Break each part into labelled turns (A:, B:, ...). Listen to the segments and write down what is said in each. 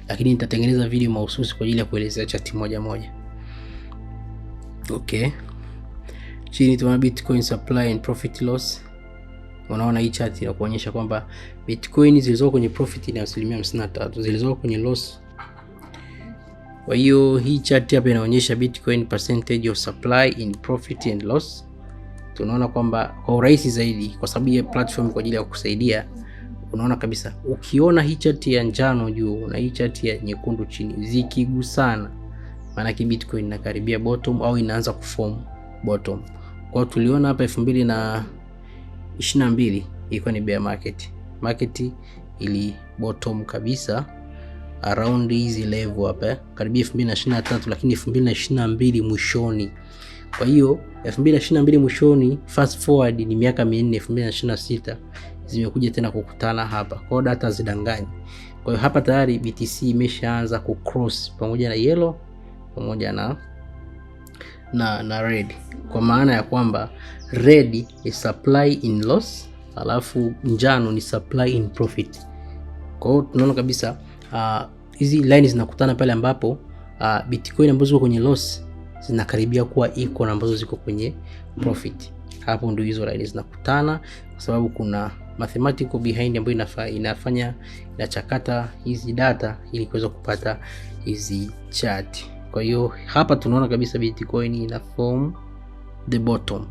A: Lakini nitatengeneza video mahususi kwa ajili ya kuelezea chati moja moja. Okay. Chini tuna Bitcoin supply and profit loss. Unaona hii chart inakuonyesha kwamba Bitcoin zilizoko kwenye profit ni 53%, zilizoko kwenye loss. Kwa hiyo hii chart hapa inaonyesha Bitcoin percentage of supply in profit and loss. Tunaona kwamba kwa urahisi zaidi, kwa sababu hii platform kwa ajili ya kukusaidia, unaona kabisa ukiona hii chart ya njano juu na hii chart ya nyekundu chini zikigusana, maana yake Bitcoin inakaribia bottom au inaanza kuform bottom. Kwa hiyo tuliona hapa 2022 ilikuwa ni bear market, market ili bottom kabisa around hizi level hapa karibia 2023, lakini 2022 mwishoni. Kwa hiyo 2022 mwishoni, fast forward ni miaka minne, 2026 zimekuja tena kukutana hapa. Kwa hiyo data hazidanganyi. Kwa hiyo hapa tayari BTC imeshaanza kucross pamoja na yellow pamoja na red, kwa maana ya kwamba red ni supply in loss, alafu njano ni supply in profit. Kwa hiyo tunaona kabisa hizi line zinakutana pale ambapo Bitcoin ambazo ziko kwenye loss zinakaribia kuwa equal na ambazo ziko kwenye profit. Hapo ndio hizo line zinakutana, kwa sababu kuna mathematical behind ambayo inafanya inachakata hizi data ili kuweza kupata hizi chart. Kwa hiyo hapa tunaona kabisa Bitcoin ina form the bottom,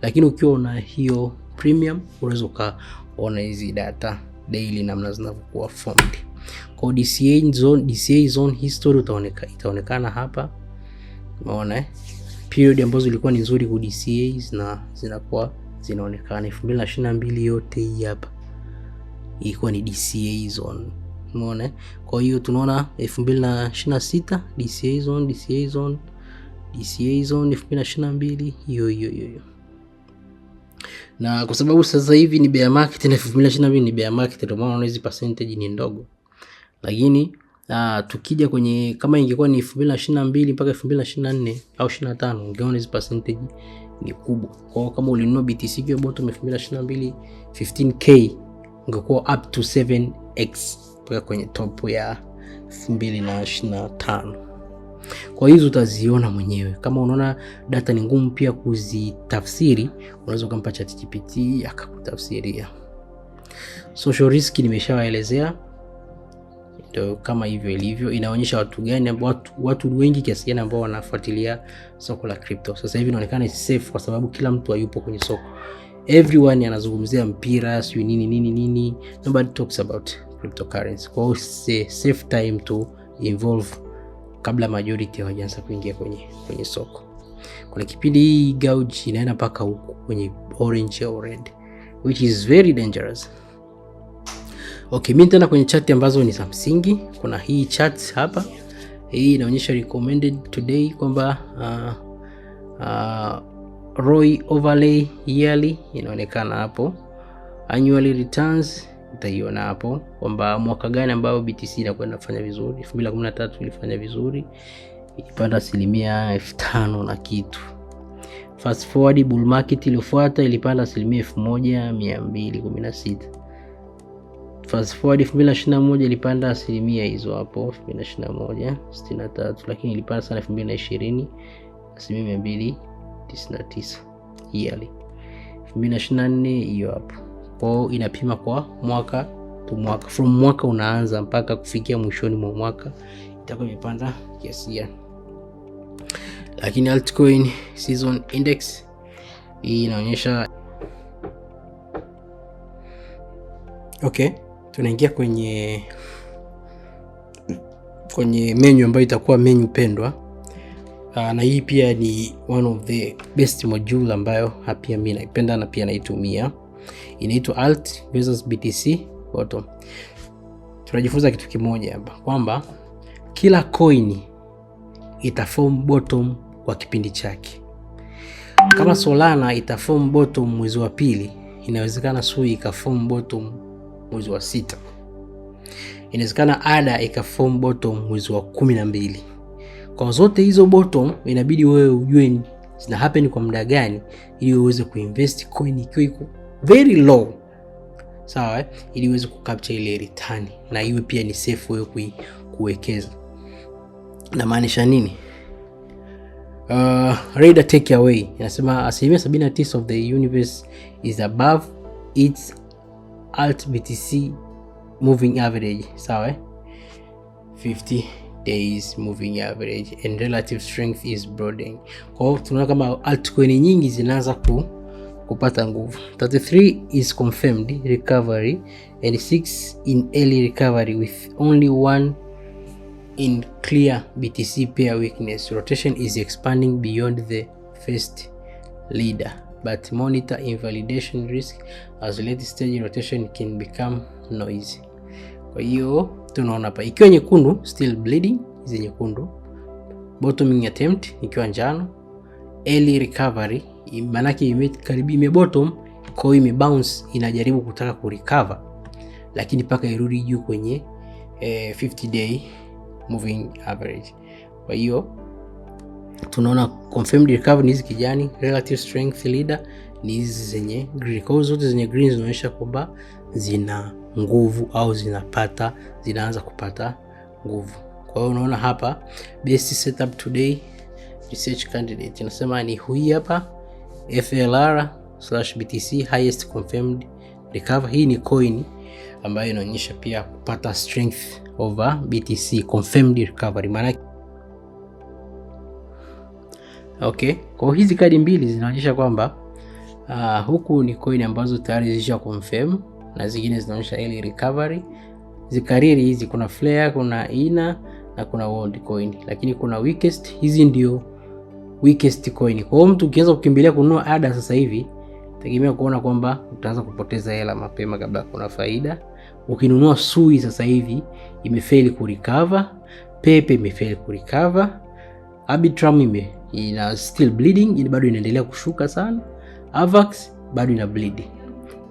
A: lakini ukiwa una hiyo premium unaweza ukaona hizi data daily namna zinavyokuwa formed. Kwa DCA zone, DCA zone history itaonekana hapa. Umeona eh? Period ambazo ilikuwa ni nzuri ku DCA zinakuwa zinaonekana. 2022 yote hii hapa ilikuwa ni DCA zone. Umeona eh? Kwa hiyo tunaona 2026 DCA zone, DCA zone, DCA zone 2022 hiyo hiyo hiyo. Na kwa sababu sasa hivi ni bear market na 2022 ni bear market, ndio maana hizi percentage ni ndogo. Lakini tukija kwenye kama ingekuwa ni 2022 mpaka 2024 au 25, ungeona hizi percentage ni kubwa. Kwa hiyo kama ulinunua BTC kwa bottom 2022 15K, ungekuwa up to 7x mpaka kwenye top ya 2025. Kwa hizo utaziona mwenyewe. Kama unaona data ni ngumu pia kuzitafsiri, unaweza ukampa ChatGPT akakutafsiria. Social risk nimeshawaelezea, ndio kama hivyo ilivyo. Inaonyesha watu gani, watu wengi kiasi gani ambao wanafuatilia soko la crypto. Sasa hivi inaonekana ni safe kwa sababu kila mtu hayupo kwenye soko. Everyone anazungumzia mpira, sijui nini nini nini, nobody talks about cryptocurrency. Kwa hiyo safe time to involve kabla majority hawajaanza kuingia kwenye soko. Kuna kipindi hii gauge inaenda mpaka huku kwenye orange au red, which is very dangerous. Okay, mimi tena kwenye chart ambazo ni za msingi, kuna hii chart hapa. Hii inaonyesha recommended today kwamba ROI overlay yearly inaonekana hapo, annually returns utaiona hapo kwamba mwaka gani ambao BTC inakwenda kufanya vizuri. 2013 ilifanya vizuri, ilipanda 5,000 na kitu. Fast forward bull market iliyofuata ilipanda 1216%. Fast forward 2021 ilipanda asilimia hizo hapo, 2021 63, lakini ilipanda sana 2020 299% yearly. 2024 hiyo hapo. Kwa hiyo inapima kwa mwaka to mwaka, from mwaka unaanza mpaka kufikia mwishoni mwa mwaka itakuwa imepanda kiasi gani. Lakini altcoin season index hii inaonyesha. Okay, tunaingia kwenye menu ambayo itakuwa menu pendwa. Na hii pia ni one of the best module ambayo pia mimi naipenda na pia naitumia. Inaitwa Alt versus BTC bottom. Tunajifunza kitu kimoja hapa kwamba kila coin itaform bottom kwa kipindi chake. Kama Solana itaform bottom mwezi wa pili, inawezekana Sui ikaform bottom mwezi wa sita, inawezekana ADA ikaform bottom mwezi wa 12. Kwa zote hizo bottom inabidi wewe ujue zina happen kwa muda gani, ili uweze kuinvest coin ikiwa iko very low, sawa eh? Ili uweze kucapture ile return na iwe pia ni safe wewe kuwekeza. Na maanisha nini? Radar takeaway inasema 79% of the universe is above its alt BTC moving average, sawa, 50 days moving average, and relative strength is broadening. Kwa hiyo tunaona kama altcoin nyingi zinaanza kupata nguvu. 33 is confirmed recovery and 6 in early recovery with only one in clear BTC pair weakness. Rotation is expanding beyond the first leader, but monitor invalidation risk as late stage rotation can become noisy. Kwa hiyo tunaona hapa ikiwa nyekundu still bleeding, hizi nyekundu, bottoming attempt ikiwa njano, early recovery maanake imekaribia imebottom, kwa hiyo imebounce, inajaribu kutaka kurecover, lakini mpaka irudi juu kwenye 50 day moving average. Kwa hiyo tunaona confirmed recovery ni hizi kijani, relative strength leader ni hizi zenye green. Kwa hiyo zote zenye green zinaonyesha kwamba zina nguvu au zinaanza kupata nguvu. Kwa hiyo unaona hapa best setup today research candidate inasema ni hii hapa FLR/BTC highest confirmed recover. Hii ni coin ambayo inaonyesha pia kupata strength over BTC confirmed recovery maana. Okay, kwa hizi kadi mbili zinaonyesha kwamba huku ni coin ambazo tayari zilisha confirm na zingine zinaonyesha early recovery. Zikariri hizi kuna Flare, kuna Ina na kuna World Coin, lakini kuna weakest. Hizi ndio weakest coin. Kwa hiyo mtu ukianza kukimbilia kununua ADA sasa hivi, tegemea kuona kwamba utaanza kupoteza hela mapema kabla kuna faida. Ukinunua Sui sasa hivi imefeli kurecover, Pepe imefeli kurecover, Arbitrum ina still bleeding, bado inaendelea kushuka sana. Avax bado ina bleed.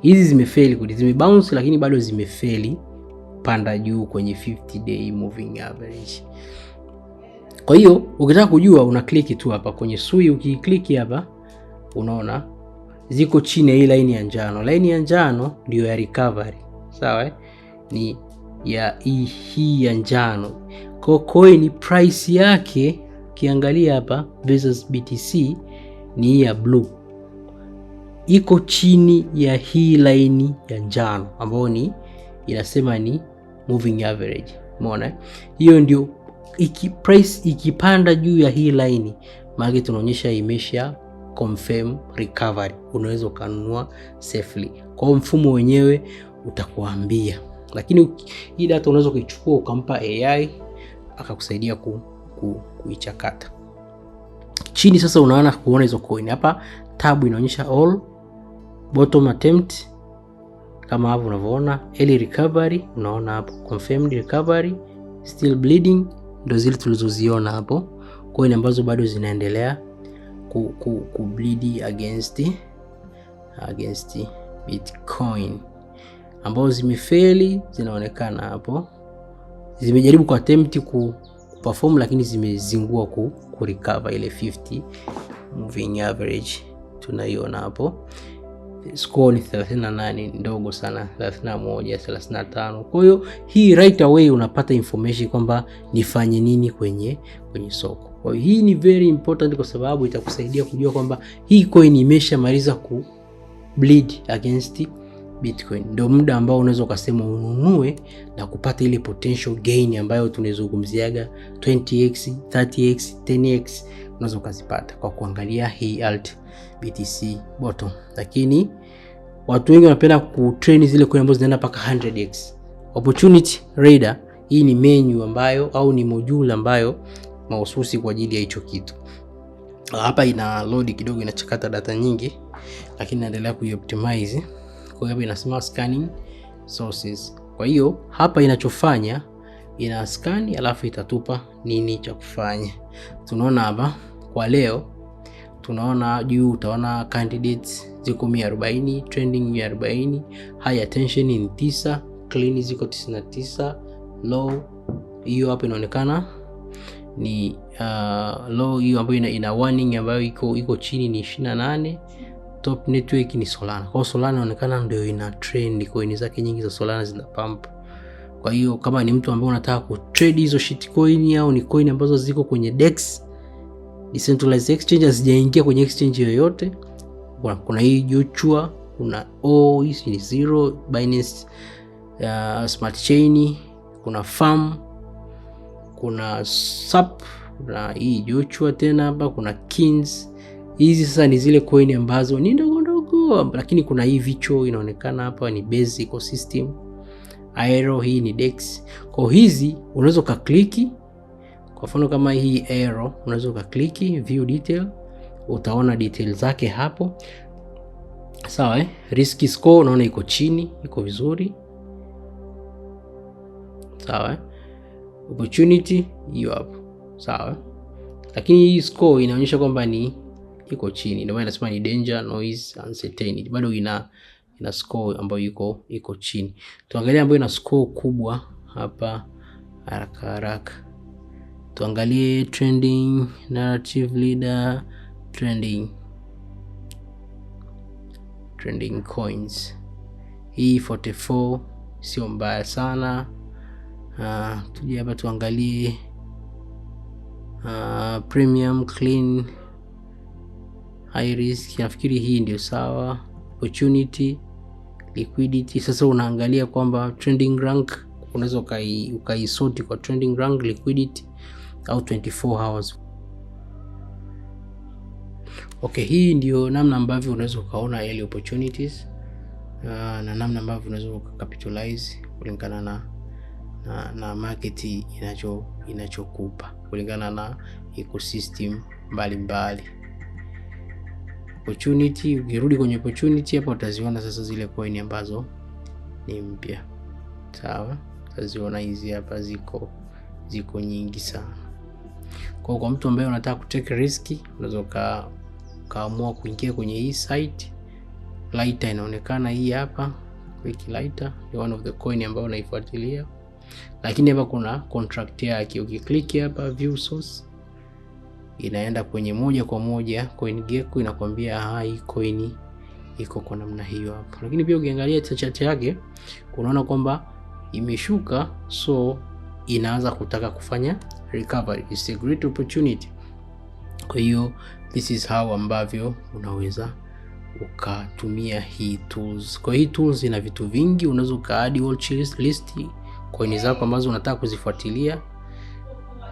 A: Hizi zimefeli, zime bounce lakini bado zimefeli panda juu kwenye 50 day moving average. Kwa hiyo ukitaka kujua una click tu hapa kwenye Sui, ukiclick hapa unaona ziko chini ya hii line ya njano. Line ya njano ndio ya recovery, sawa eh? Ni ya hii ya njano. Kwa coin price yake ukiangalia hapa versus BTC ni hii ya blue, iko chini ya hii line ya njano ambayo ni inasema ni moving average. Umeona hiyo ndio price ikipanda juu ya hii line, maana tunaonyesha imesha confirm recovery, unaweza ukanunua safely. Kwa hiyo mfumo wenyewe utakuambia, lakini hii data unaweza kuichukua ukampa AI akakusaidia kuichakata. Chini sasa unaona kuona hizo coin hapa, tab inaonyesha all bottom attempt kama hapo unavyoona, early recovery unaona hapo, confirmed recovery, still bleeding, ndio zile tulizoziona hapo, coin ambazo bado zinaendelea ku bleed against Bitcoin, ambazo zimefeli zinaonekana hapo, zimejaribu ku attempt ku perform lakini zimezingua ku recover ile 50 moving average tunaiona hapo. Score ni 38, ndogo sana, 31, 35. Kwa hiyo hii right away unapata information kwamba nifanye nini kwenye soko. Kwa hiyo hii ni very important kwa sababu itakusaidia kujua kwamba hii coin imeshamaliza ku bleed against Bitcoin. Ndio muda ambao unaweza ukasema ununue na kupata ile potential gain ambayo tunaizungumziaga 20x, 30x, 10x unaweza ukazipata kwa kuangalia hii alt BTC bottom. Lakini watu wengi wanapenda kutrade zile coin ambazo zinaenda mpaka 100x. Opportunity Radar hii ni menu ambayo au ni module ambayo mahususi kwa ajili ya hicho kitu. Hapa ina load kidogo, inachakata data nyingi, lakini naendelea kuioptimize. Kwa hiyo hapa inasema scanning sources. Kwa hiyo hapa inachofanya ina scan, alafu itatupa nini cha kufanya. Tunaona hapa kwa leo, tunaona juu utaona candidates ziko 140, trending 140, high attention ni 9, clean ziko 99, low hiyo hapo inaonekana ni low hiyo ambayo ina warning ambayo iko chini ni 28. Top network ni Solana. Kwa hiyo Solana inaonekana ndio ina trend, coin zake nyingi za Solana zina pump. Kwa Kwa hiyo kama ni mtu ambaye unataka kutrade hizo shitcoin au ni coin ambazo ziko kwenye DEX, decentralized exchange, hazijaingia kwenye exchange yoyote. Kuna hii Joshua, kuna O, hii ni Zero, Binance Smart Chain, kuna Farm, kuna SAP, kuna hii Joshua tena hapa, kuna Kings. Hizi sasa ni zile coin ambazo ni ndogo ndogo, lakini kuna hii Vicho inaonekana hapa ni base ecosystem. Aero hii ni DEX. Kwa hizi unaweza ukaclick, kwa mfano kama hii Aero unaweza ukaclick view detail, utaona detail zake hapo. Sawa, eh? Risk score unaona iko chini, iko vizuri. Sawa, eh? Opportunity hiyo hapo. Sawa. Lakini hii score inaonyesha kwamba ni iko chini, ndio maana inasema ni danger, noise, uncertainty. Bado ina score ambayo iko chini. Tuangalie ambayo ina score kubwa hapa haraka haraka. Tuangalie trending, narrative leader, trending coins. Hii 44 sio mbaya sana. Tuje hapa tuangalie premium clean high risk. Nafikiri hii ndio sawa. Opportunity, liquidity. Sasa unaangalia kwamba trending rank unaweza ukaisort kwa trending rank, liquidity au 24 hours. Okay, hii ndio namna ambavyo unaweza ukaona early opportunities na namna ambavyo unaweza ukacapitalize kulingana na market inachokupa kulingana na ecosystem mbalimbali. Opportunity, ukirudi kwenye opportunity hapa utaziona sasa zile coin ambazo ni mpya. Sawa, utaziona hizi hapa ziko nyingi sana. Kwa mtu ambaye unataka kutake risk, unaweza ukaamua kuingia kwenye hii site. Lighter inaonekana hii hapa, Quick Lighter ni one of the coin ambayo unaifuatilia, lakini hapa kuna contract yake. Ukiclick hapa view source, inaenda kwenye moja kwa moja CoinGecko, inakwambia hii coin iko kwa namna hiyo hapo. Lakini pia ukiangalia chart yake unaona kwamba imeshuka, so inaanza kutaka kufanya recovery. It's a great opportunity. Kwa hiyo this is how ambavyo unaweza ukatumia hii tools. Kwa hii tools ina vitu vingi, unaweza ukaadd watch list coin zako ambazo unataka kuzifuatilia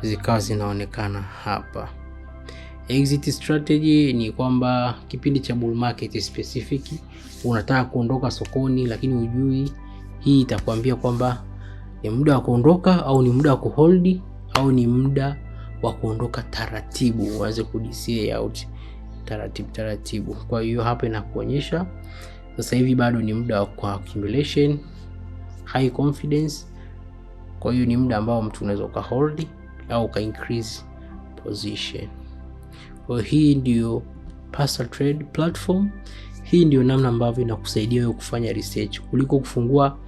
A: zikawa zinaonekana hapa. Exit strategy ni kwamba kipindi cha bull market specific unataka kuondoka sokoni, lakini hujui, hii itakwambia kwamba ni muda wa kuondoka au ni muda wa kuhold au ni muda wa kuondoka taratibu, uanze ku DCA out taratibu taratibu. Kwa hiyo hapa inakuonyesha sasa hivi bado ni muda wa accumulation, high confidence. Kwa hiyo ni muda ambao mtu unaweza ukahold au uka increase position. Kwa hiyo hii ndio Pulsar Trade platform. Hii ndio namna ambavyo inakusaidia wewe kufanya research kuliko kufungua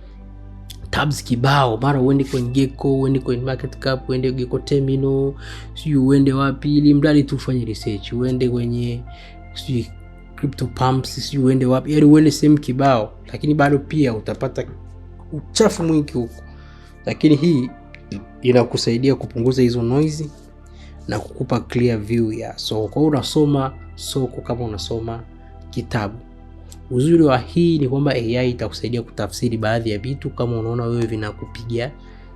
A: tabs kibao, mara uende kwenye Gecko, uende kwenye market cap, uende Gecko Terminal, sijui uende wapi, ili mradi tu ufanye research, uende kwenye sijui crypto pumps, sijui uende wapi, yaani uende sehemu kibao, lakini bado pia utapata uchafu mwingi huko. Lakini hii inakusaidia kupunguza hizo noise na kukupa clear view ya soko. Kwa hiyo unasoma soko kama unasoma kitabu. Uzuri wa hii ni kwamba AI itakusaidia kutafsiri baadhi ya vitu kama unaona wewe vinakupiga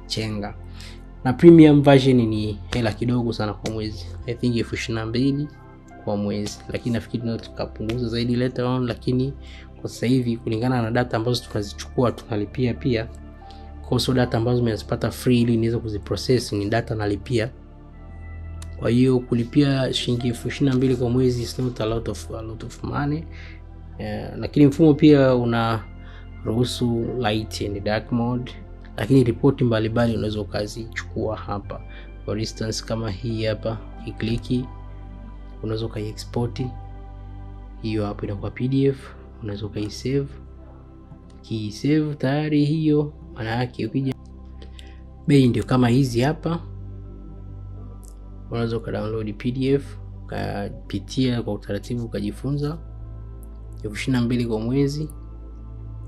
A: chenga. Na premium version ni hela kidogo sana kwa mwezi, I think 22,000 kwa mwezi, lakini nafikiri tunaweza tukapunguza zaidi later on, lakini kwa sasa hivi kulingana na data ambazo tunazichukua tunalipia pia. Kwa hiyo data ambazo nimezipata free ili niweze kuziprocess ni data nalipia. Kwa hiyo kulipia shilingi 22,000 kwa mwezi is not a lot of money. Lakini mfumo pia una ruhusu light and dark mode, lakini ripoti mbalimbali unaweza ukazichukua hapa. For instance kama hii hapa, ukiclick unaweza ukaiexport hiyo hapo, inakuwa PDF, unaweza ukaisave. Ukisave tayari hiyo, maana yake ukija bei ndio kama hizi hapa, unaweza ukadownload PDF ukapitia kwa utaratibu ukajifunza. 22,000 kwa mwezi,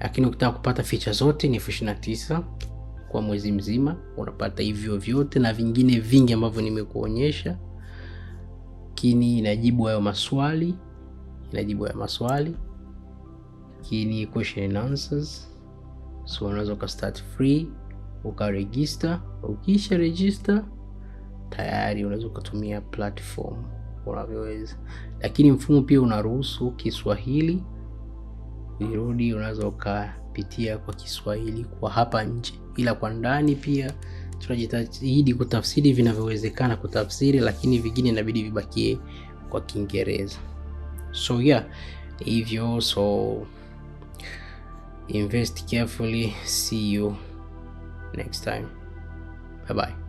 A: lakini ukitaka kupata feature zote ni 29,000 kwa mwezi mzima, unapata hivyo vyote na vingine vingi ambavyo nimekuonyesha. Lakini inajibu hayo maswali, inajibu hayo maswali, lakini question and answers. So unaweza uka start free ukaregister. Ukisha register tayari unaweza ukatumia platform unavyoweza, lakini mfumo pia unaruhusu Kiswahili. Irudi, unaweza ukapitia kwa Kiswahili kwa hapa nje, ila kwa ndani pia tunajitahidi kutafsiri vinavyowezekana kutafsiri, lakini vingine inabidi vibakie kwa Kiingereza. So yeah, hivyo. So invest carefully. See you next time. Bye bye.